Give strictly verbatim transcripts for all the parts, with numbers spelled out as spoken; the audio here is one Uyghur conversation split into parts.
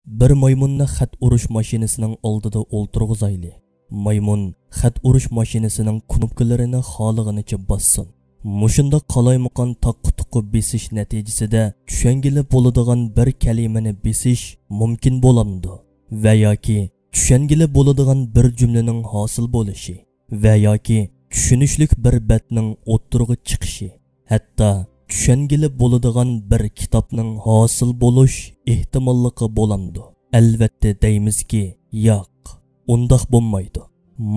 بىر مايمۇننى خەت ئۇرۇش ماشىنىسىنىڭ ئالدىدا ئولتۇرغۇزايلى. مايمۇن خەت ئۇرۇش ماشىنىسىنىڭ كۇنۇپكىلىرىنى خالىغىنىچە باسسۇن. مۇشۇنداق قالايمىقان تاققا-تۇققا بېسىش نەتىجىسىدە چۈشەنگىلى بولىدىغان بىر كەلىمىنى بېسىش مۇمكىن بولامدۇ؟ ۋە ياكى چۈشەنگىلى بولىدىغان بىر جۈملىنىڭ ھاسىل بولۇشى ۋە ياكى چۈشىنىشلىك بىر بەتنىڭ ئوتتۇرىغا چىقىشى، ھەتتا چۈشەنگىلى بولىدىغان بىر كىتابنىڭ ھاسىل بولۇش ئېھتىماللىقى بولامدۇ؟ ئەلۋەتتە دەيمىزكى، ياق، ئۇنداق بولمايدۇ.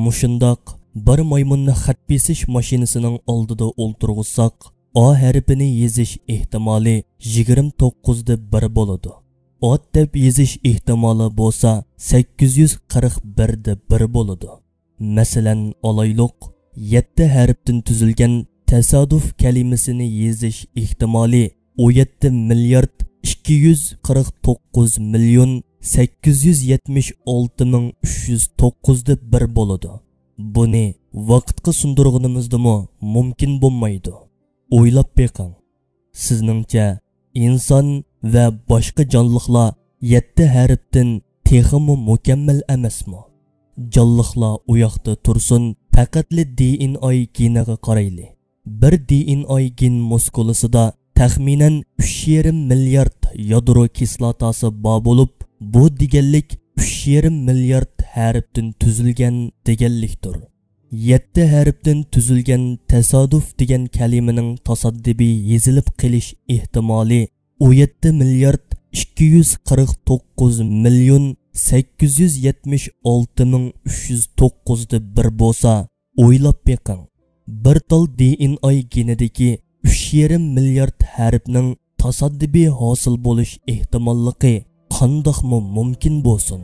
مۇشۇنداق بىر مايمۇننى خەت بېسىش ماشىنىسىنىڭ ئالدىدا ئولتۇرغۇزساق، ئا ھەرپىنى يېزىش ئېھتىمالى يىگىرمە توققۇزدا بىر بولىدۇ. ئات دەپ يېزىش ئېھتىمالى بولسا سەككىز يۈز قىرىق بىردە بىر بولىدۇ. مەسىلەن ئالايلۇق، يەتتە ھەرپتىن تۈزۈلگەن تاسادۇف كەلىمىسىنى يېزىش ئېھتىمالى ئون يەتتە مىليارد ئىككى يۈز قىرىق توققۇز مىليون سەككىز يۈز يەتمىش ئالتە مىڭ ئۈچ يۈز توققۇزدا بىر بولىدۇ. بۇنى ۋاقىتقا سۇندۇرغىنىمىزدىمۇ مۇمكىن بولمايدۇ. ئويلاپ بېقىڭ، سىزنىڭچە ئىنسان ۋە باشقا جانلىقلار يەتتە ھەرپتىن تېخىمۇ مۇكەممەل ئەمەسمۇ؟ جانلىقلار ئۇياقتا تۇرسۇن، پەقەتلا دى ئېن ئاي گېنىغا قارايلى. بىر دى ئېن ئاي گېن مۇسكۇلىسىدا تەخمىنەن ئۈچ يېرىم مىليارد يادرو كىسلاتاسى بار بولۇپ، بۇ دېگەنلىك ئۈچ يېرىم مىليارد ھەرپتىن تۈزۈلگەن دېگەنلىكتۇر. يەتتە ھەرپتىن تۈزۈلگەن تاسادۇف دېگەن كەلىمىنىڭ تاسادىپىي يېزىلىپ قېلىش ئېھتىمالى ئون يەتتە مىليارد ئىككى يۈز قىرىق توققۇز مىليون سەككىز يۈز يەتمىش ئالتە مىڭ ئۈچ يۈز توققۇزدا بىر بولسا، ئويلاپ بېقىڭ، بىر تال دى ئېن ئاي گېنىدىكى ئۈچ يېرىم مىليارد ھەرپنىڭ تاسادىپىي ھاسىل بولۇش ئېھتىماللىقى قانداقمۇ مۇمكىن بولسۇن؟